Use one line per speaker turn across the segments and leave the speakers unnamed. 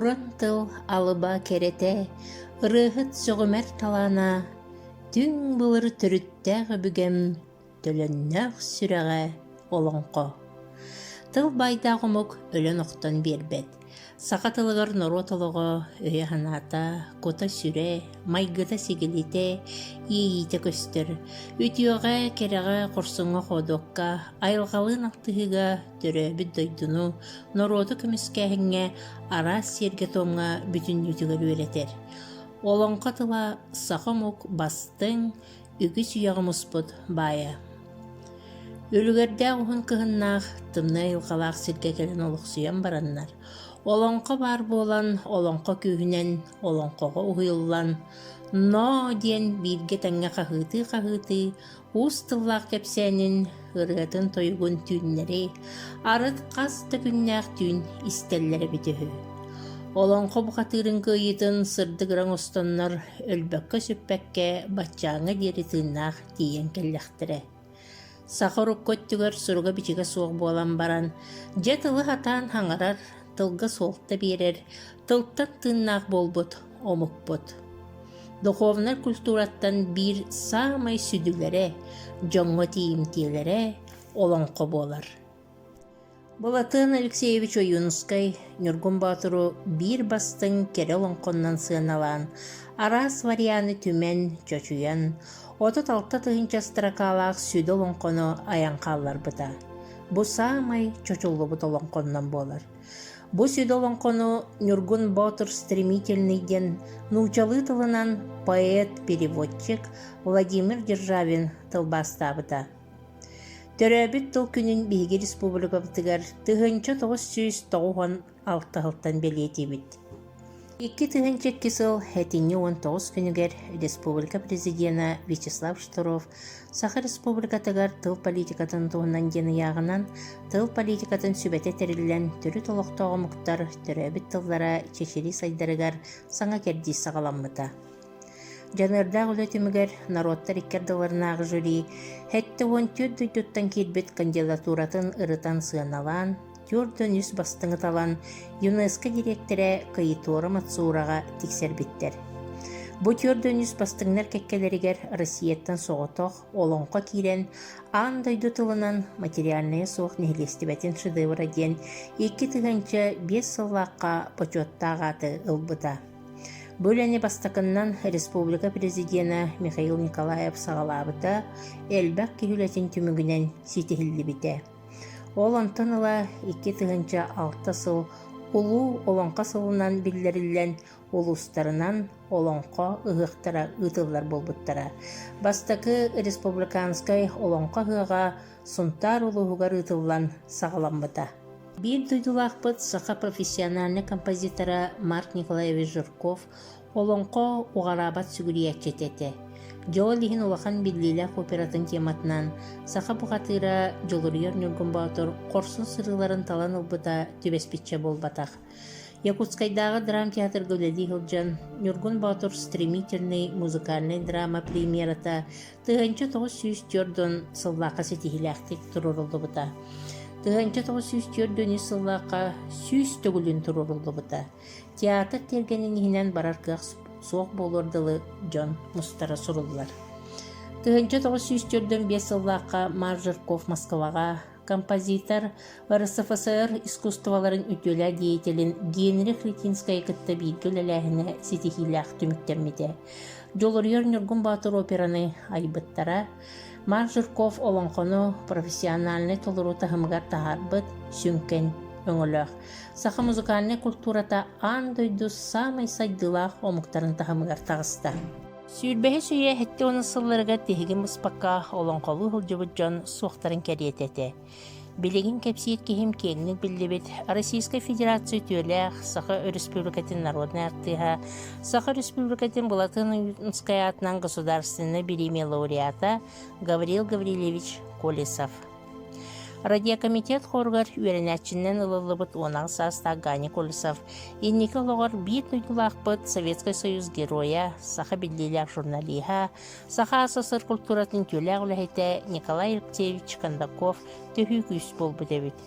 Уран тыл алыба кэрэтэ, ырыаһыт сөҕүмэр талаана, түҥ былыр төрүттээх өбүгэм төлөннөөх сүрэҕэ олоҥхо. Тыл баайдаах омук өлөн-охтон биэрбэт. Саха тылыгар норуот олоҕо, өйө-санаата, кута-сүрэ, майгыта-сигилитэ, иэйиитэ көстөр. Үтүөҕэ, кэрэҕэ, хорсуҥҥа-хоодуокка, айылҕалыын алтыһыыга төрөөбүт дойдуну, норуоту көмүскээһиҥҥэ араас сиэргэ-туомҥа бүтүннүүтүгэр үөрэтэр. Олоҥхо тыла саха омук бастыҥ, үгүс үйэҕэ муспут баайа. Үлүгэрдээх уһун кыһыннаах, тымныы айылҕалаах сиргэ кэлэн олохсуйан бараннар, олоҥхо баар буолан, олоҥхо күүһүнэн олоҥхоҕо уһуйуллан, «Ноо» диэн бииргэ тэҥҥэ хаһыытыы-хаһыытыы уус тыллаах кэпсээнин, ырыатын-тойугун түүннэри, арыт хас да күннээх түүн истэллэр эбит үһү. Олоҥхо бухатыырын кыайыытын сырдык ыра оҥостоннор, өлбөккө-сүппэккэ баччааҥҥа диэри тыыннаах тиийэн кэллэхтэрэ. Саха урукку өттүгэр суруга-бичигэ суох буолан баран, дьэ тылы сатаан хаҥарар, тылга суолта биэрэр, тылтан тыыннаах буолбут омукпут. Духовнай культураттан биир саамай сүдүлэрэ, дьоҥҥо тиийимтиэлэрэ олоҥхо буолар. Былатыан Алексеевич Ойуунускай Ньургун Боотуру биир бастыҥ кэрэ олоҥхоннон сыаналаан, араас варианы түмэн, чочуйан, 36 тыһыынча строкалаах сүдү олоҥхону айан хаалларбыта. Бу саамай чочуллубут олоҥхоннон буолар. Бу сүдү олоҥхону Ньургун Боотур стремительный диэн нууччалыы тылынан поэт-переводчик Владимир Державин тылбаастаабыта. Төрөөбүт тыл күнүн биһиги республикабытыгар 1996 сылтан бэлиэтиибит. 2002 сыл сэтинньи 19 күнүгэр республика президена Вячеслав Штыров Саха Республикатыгар тыл политикатын туһунан диэн ыйааҕынан тыл политикатын сүбэтэ тэриллэн төрүт олохтоох омуктар төрөөбүт тыллара чэчирии сайдарыгар саҥа кэрдиис саҕаламмыта. Дьаныардаах үлэ түмүгэр норуоттар икки ардыларынааҕы жюри 74 дойдуттан киирбит кандидатуратын ырытан сыаналаан, 43 бастыҥы талан ЮНЕСКО дириэктэрэ Каитора Мацураҕа тиксэрбиттэр. Бу 43 бастыҥнар кэккэлэригэр Россияттан соҕотох олоҥхо киирэн, аан дойду тылынан материальнайа суох нэһилиэстибэтин шедевра диэн 2005 сыллаахха бочуоттаах ааты ылбыта. Бу үлэни бастакыннан республика президенэ Михаил Николаев саҕалаабыта, элбэх киһи үлэтин түмүгүнэн ситиһиллибитэ. Ол онтон ыла 2006 сыл Улуу Олоҥхо сылынан биллэриллэн улуустарынан Олоҥхо ыһыахтара ыытыллар буолбуттара. Бастакы республиканскай Олоҥхо ыһыаҕа Сунтаар улууһугар ыытыллан саҕаламмыта. Биир дойдулаахпыт саха профессиональнай композитора Марк Николаевич Жирков олоҥхо уҕараабат сүгүрүйээччитэ этэ. Дьэ ол иһин улахан биллиилээх оператын тематынан саха бухатыыра Дьулуруйар Ньургун Боотур хорсун сырыыларын талан ылбыта түбэспиччэ буолбатах. Якутскайдааҕы драмтеатрга үлэлии сылдьан Ньургун Боотур стремительный музыкальнай драма премьерата 1904 сыллаахха ситиһиилээхтик туруоруллубута. 1943 сыллаахха 100 төгүлүн туруоруллубута. Театр тиэргэнин иһинэн барар кыах суох буолуор дылы дьон мустара суруллар. 1945 сыллаахха Марк Жирков Москваҕа композитор, РСФСР искусстволарын үтүөлээх деятелин Генрих Литинскайы кытта бииргэ үлэлээһинэ ситиһиилээх түмүктэммитэ. Дьулуруйар Ньургун Боотур операны айбыттара, Марк Жирков олоҥхону профессиональнай толоруу таһымыгар таһаарбыт сүҥкэн өҥөлөөх. Саха музыкальнай культурата аан дойду саамай сайдыылаах омуктарын таһымыгар таҕыста. Сүүрбэһис үйэ 70 сылларыгар тиһигин быспакка олоҥхолуу сылдьыбыт дьон суохтарын кэриэтэ этэ. Билигин кэпсиир киһим киэҥник биллибит Российскай Федерация үтүөлээх Саха Өрөспүүбүлүкэтин народнай артыыһа, Саха Өрөспүүбүлүкэтин Былатыан Ойуунускай аатынан государственнай бириэмийэ лауреата Гаврил Гаврильевич Колесов. Радиокомитет хоругар үөрэнээччинэн ылыллыбыт 18 саастаах Ганя Колесов инники олоҕор биир дойдулаахпыт Советскай Союз Геройа, саха биллиилээх журналиһа, Саха АССР культуратын үтүөлээх үлэһитэ Николай Алексеевич Кондаков төһүү күүс буолбут эбит.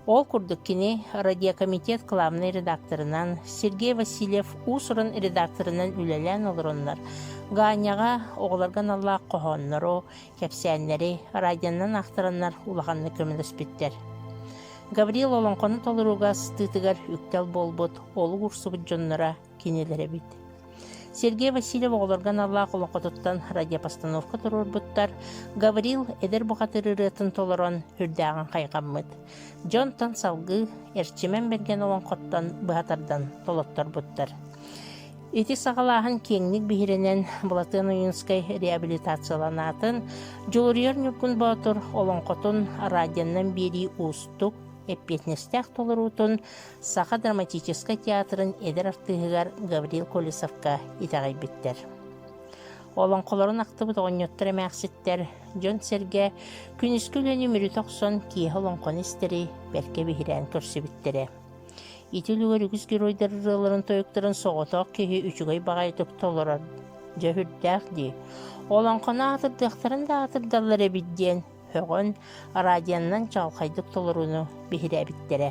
Ол курдук кини радиокомитет кылаабынай редакторынан, Сергей Васильев уус-уран редакторынан үлэлээн олороннор, Ганяҕа оҕолорго аналлаах хоһооннору, кэпсээннэри радионан аахтараннар улаханнык көмөлөспүттэр. Гаврил олоҥхону толорууга сытыытыгар үктэл буолбут олук урсубут дьонноро кинилэр эбит. Сергей Васильев оҕолорго аналлаах олоҥхотуттан радиопостановка туруорбуттар, Гаврил эдэр бухатыыр ырыатын толорон үрдээҕин хайҕаммыт. Дьонтон салгыы Эрчимэн Бэргэн олоҥхоттон быһа тардан толотторбуттар. Ити саҕалааһын киэҥник биһирэнэн Былатыан Ойуунскай реабилитацияланаатын Дьулуруйар Ньургун Боотур олоҥхотун радионан биэрии уустук, эппиэтинэстээх толоруутун Саха драматическай театрын эдэр артыыһыгар Гаврил Колесовка итэҕэйбиттэр. Олоҥхолорун ахтыбыт оҕонньоттор эмээхситтэр, дьон-сэргэ күнүскү үлэни мүрүтэ охсон киэһэ олоҥхону истэри бэркэ биһирээн көрсүбүттэрэ. Ити үлүгэр үгүс геройдар ырыаларын тойуктарын соҕотох киһи үчүгэй баҕайытык толорор. Дьэ сүрдээх дии. Олоҥхону аатырдыахтарын да аатырдаллар эбит диэн һөҕөн, радионан чаҕылхайдык толорууну биһирээбиттэрэ.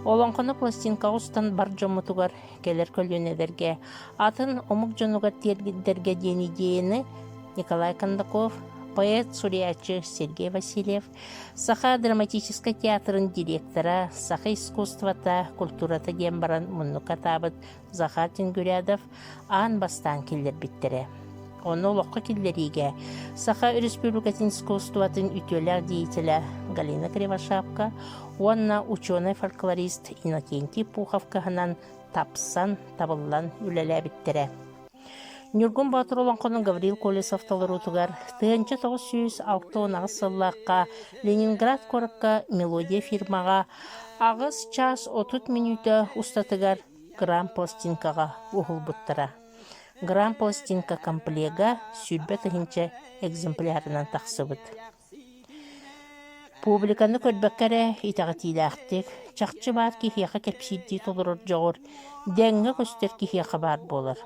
Олоҥхону пластинкаҕа устан бар дьоммутугар, кэлэр көлүөнэлэргэ, атын омук дьонугар тиэрдэргэ диэн идеяны Николай Кондаков, поэт, суруйааччы Сергей Васильев, Саха драматическай театрын директора, саха искусствота, культурата диэн баран муннукка атаабыт Захар Тингурядов аан бастаан киллэрбиттэрэ. Ону олоххо киллэриигэ Саха Республикатын искусствотын үтүөлээх деятелэ Галина Кривошапка уонна учуонай-фольклорист Иннокентий Пухов кыһанан тапсан, табыллан үлэлээбиттэрэ. Ньургун Боотур олоҥхону Гаврил Колесов толоруутугар 1968 сыллаахха Ленинград куоракка «Мелодия» фирмаҕа аҕыс чаас 30 мүнүүтэ устатыгар грамм-пластинкаҕа уһулбуттара. Грамм-пластинка комплега 20 000 экземплярынан тахсыбыт. Публиканы көрбөккө эрэ итэҕэтиилээхтик, чахчы баар киһиэхэ кэпсиирдии толорор дьоҕур дэҥҥэ көстөр киһиэхэ баар буолар.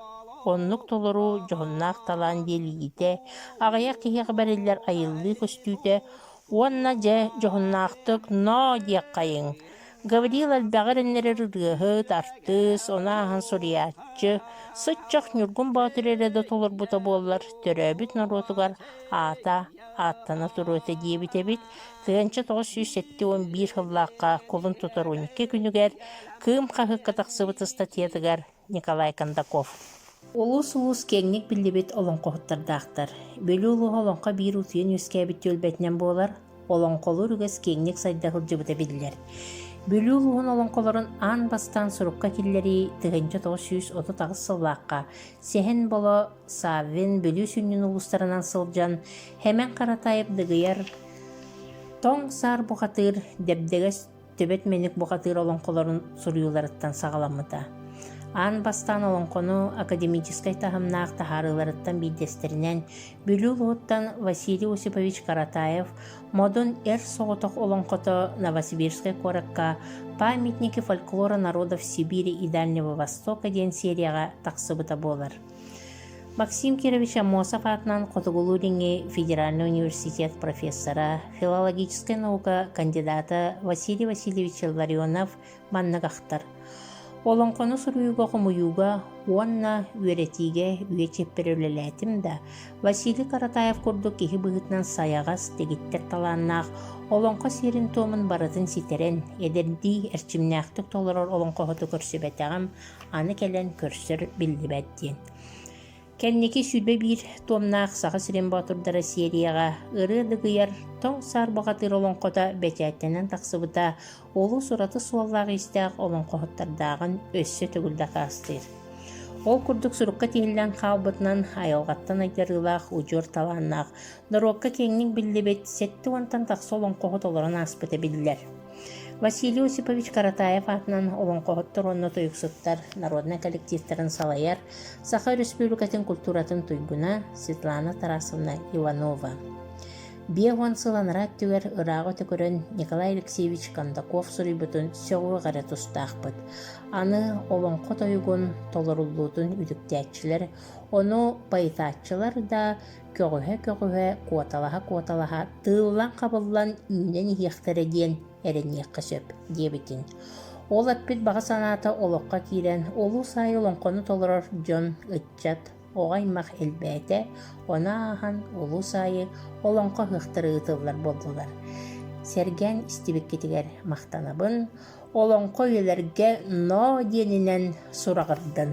Оннук толоруу дьоһуннаах талаан диэлийиитэ, аҕыйах киһиэхэ бэриллэр айыллыы көстүүтэ уонна дьэ дьоһуннаахтык «ноо» диэххэйиҥ, Гаврил элбэҕи эрэннэрэр ырыаһыт, артыыс, ону ааһан суруйааччы, сыччах Ньургун Боотур эрэ да толорбута буоллар, төрөөбүт норуотугар аата ааттана туруо этэ диэбит эбит. 1971 сыллаахха кулун тутар 12 күнүгэр Кыым хаһыакка тахсыбыт ыстатыйатыгар Николай Кондаков. Улуус-улуус киэҥник биллибит олоҥхоһуттардаахтар. Бүлүү улууһа олоҥхо биир утуйан үөскээбит түөлбэтинэн буолар. Олоҥхолуур үгэс киэҥник сайда сылдьыбыта биллэр. Бүлүү улууһун олоҥхолорун аан бастаан сурукка киллэрии 1938 сыллаахха Сэһэн Боло Саввин Бүлүү сүнньүн улуустарынан сылдьан Хэмэн Харатаев Дыгыйар Тоҥ саар бухатыыр Дэбдэгэс Төбөт мэник бухатыыр олоҥхолорун суруйууларыттан саҕаламмыта. Аан бастаан олоҥхону академическай таһымнаах таһаарыыларыттан биирдэстэринэн Бүлүү улууһуттан Василий Осипович Каратаев Модун эр соҕотох олоҥхото Новосибирскай куоракка «Памятники фольклора народов Сибири и Дальнего Востока» диэн серияҕа тахсыбыта буолар. Максим Кирович Аммосов аатынан Хотугулуу-Илиҥҥи федеральнай университет профессора, филологическай наука кандидата Василий Васильевич Илларионов маннык ахтар: «Олоҥхону суруйууга хомуйууга уонна үөрэтиигэ үйэ чиэппэрэ үлэлээтим да, Василий Каратаев курдук киһи быһыытынан сайаҕас, дэгиттэр талааннаах, олоҥхо сиэрин-туомун барытын ситэрэн, эдэрдии эрчимнээхтик толорор олоҥхоһуту көрсүбэтэҕим, аны кэлэн көрсөр биллибэт диэн. Кэнники 21 туомнаах Саха сирин боотурдара серияҕа ырыа дыгыйар тоҥ саар бухатыыр олоҥхото бэчээттэнэн тахсыбыта олус ураты суоллаах-иистээх олоҥхоһуттардааҕын өссө төгүл дакаастыыр. Ол курдук сурукка тиһиллэн хаалбытынан айылҕаттан айдарыылаах удьуор талааннаах, норуокка киэҥник биллибит 70-тан тахса олоҥхоһут олорон ааспыта биллэр. Василий Осипович Каратаев аатынан олоҥхоһуттар уонна тойуксуттар народнай коллективтарын салайар Саха Өрөспүүбүлүкэтин культуратын туйгуна Светлана Тарасовна Иванова. 50 сыл анараа өттүгэр ырааҕы өтө көрөн Николай Алексеевич Кондаков суруйбутун сөҕүөх эрэ тустаахпыт. Аны олоҥхо тойугун толоруллуутун үтүктээччилэр, ону байытааччылар да көҕүһэ-көҕүһэ, куоталаһа-куоталаһа тыыллан-хабыллан үүнэн иһиэхтэрэ диэн. эрэниэххэ сөп диэбитин. Ол эппит баҕа санаата олоххо киирэн, улуус аайы олоҥхону толорор дьон, ыччат, оҕо аймах элбээтэ, ону ааһан улуус аайы олоҥхо ыһыахтара ыытыллар буоллулар. Сэргээн истибиккитигэр махтанабын, олоҥхо үйэлэргэ ноо диэнинэн сураҕырдын.